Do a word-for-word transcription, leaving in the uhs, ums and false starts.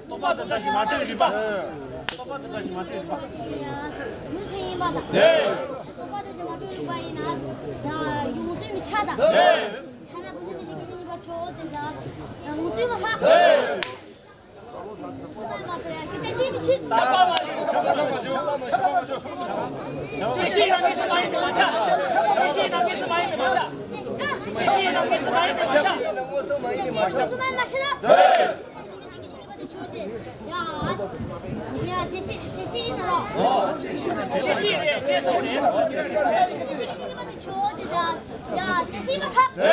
རྟོགས་པ་དང་བཀྲ་ཤིས་མ་སྤྲོས་རིག་པ། རྟོགས་པ་དང་བཀྲ་ཤིས་མ་སྤྲོས་རིག་པ། ལུས་ཚེ་ཡིན་པ་དང་། རྟོགས་པ་དང་བཀྲ་ཤིས་མ་སྤྲོས་རིག་པ་ཡིན་ན། ཡོངས་འཛིན་མི་ཆགས་དང་། ཆགས་ན་བུ་འཛིན་མི་ཆགས་ཀྱི་ཡིན་པ་ཆོག་ཟེར་ན། ཡོངས་འཛིན་མ་ལྷག་ལུས་ཚེ་ཡིན་པ་དང་བཀྲ་ཤིས་མི་ཆགས། བཀྲ་ཤིས་ནམ་གྱི་སུ་མ་ཡིན་པའི་མ་ཆགས། བཀྲ་ཤིས་ནམ་གྱི་སུ་མ་ཡིན་པའི་མ་ཆགས། བཀྲ་ཤིས་ནམ་གྱི་སུ་མ་ཡིན་པའི་མ་ཆགས། བཀྲ་ཤིས་སུ་མ་ཡིན་མ་ཆགས། ཡ། ཡ། བཀྲ་ཤིས་བཀྲ་ཤིས་ཡིན་ནོ། བཀྲ་ཤིས་རེད། གནས་སོ་རེད། ཡ། བཀྲ་ཤིས་མ་ཐག